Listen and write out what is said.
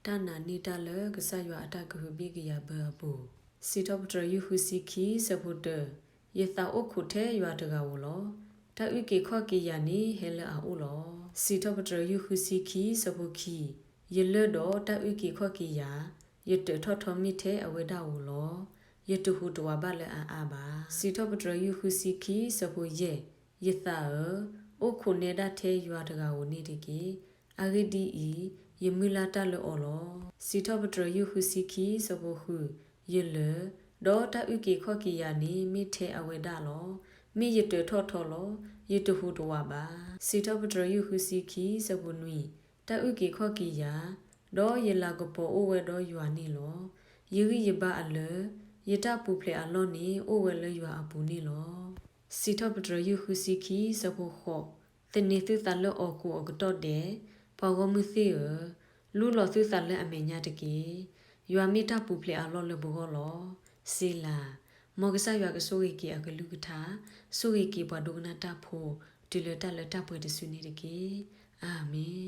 တၢ်နာ်န့ၢ်တၢ်လၢကစၢ်ယွၤအတၢ်ကဟုဘ့ၣ်ကယာ်ဘၢအပူၤ. စံးထီၣ်ပတြၢၤ ယူၢ်ဃုဆံခံ ဆၢဖိတၢ, ယသးအိၣ်ခိးထဲယွၤတဂၤဧိၤလီၤ. တၢ်အုၣ်က့ၤခီၣ်က့ၤယၤန့ၣ် ဟဲလၢအအိၣ်လီၤ. စံးထီၣ်ပတြၢၤ ယူၢ်ဃုဆံခံ ဆၢဖိခံ, ယလၢၢ်ဒီးတၢ်အုၣ်က့ၤခီၣ်က့ၤယၤ, ယတၢးထီၣ်ထီမ့ၢ်ထဲအဝဲဒၣ်ဧိၤလီၤ. ယတဟူးတဝးဘၣ်လၢအအါဘၣ်. စံးထီၣ်ပတြၢၤ ယူၢ်ဃုဆံခံ ဆၢဖိယဲၢ်, ယသးဧၢ, အိၣ်ခိးနဲဒၣ်ထဲယွၤတဂၤဧိၤန့ၣ်တက့ၢ်. အဂ့ၢ်ဒ်အံၤ, ယမုၢ်လၢ်တၢ်လၢအီၤလီၤ. စံးထီၣ်ပတြၢၤ ယူၢ်ဃုဆံခံ ဆၢဖိဃု, ယလၢၢ်, ဒီးတၢ်အုၣ်က့ၤခီၣ်က့ၤယၤန့ၣ် မ့ၢ်ထဲအဝဲဒၣ်လီၤ. မ့ၢ်ယတၢးထီၣ်ထီလီၤ. ယတဟူးတဝးဘၣ်. စံးထီၣ်ပတြၢၤ ယူၢ်ဃုဆံခံ ဆၢဖိနွံ, တၢ်အုၣ်က့ၤခီၣ်က့ၤယၤ, ဒီးယလၤကပီၤအိၣ်ဝဲဒီးယွၤန့ၣ်လီၤ. ယဂံၢ်ယဘါအလၢာ်, ယတၢ်ပူၤဖျဲးအလီၢ်န့ၣ် အိၣ်ဝဲလၢယွၤအပူၤန့ၣ်လီၤ. စံးထီၣ်ပတြၢၤ ယူၢ်ဃုဆံခံ ဆၢဖိဃိး, သန့ၤသုသးလၢအီၤကိးအကတီၢ်ဒဲး, ပှၤဂီၢ်မုၢ်သ့ၣ်ဧၢ, လူလီၤသုသးလၢအမဲာ်ညါတက့ၢ်. ယွၤမ့ၢ်တၢ်ပူၤဖျဲးအလီၢ်လၢပဂီၢ်လီၤ. စ့လၤ. မ်ကစၢ်ယွၤကဆိၣ်ဂ့ၤက့ၤအကလုၢ်ကထါ, ဆိၣ်ဂ့ၤက့ၤပှၤဒိကနၣ်တၢ်ဖိ, တုၤလၢတၢ်လၢတၢ်ပှဲၤတစုန့ၣ်တက့ၢ်. အၤမ့ၣ်.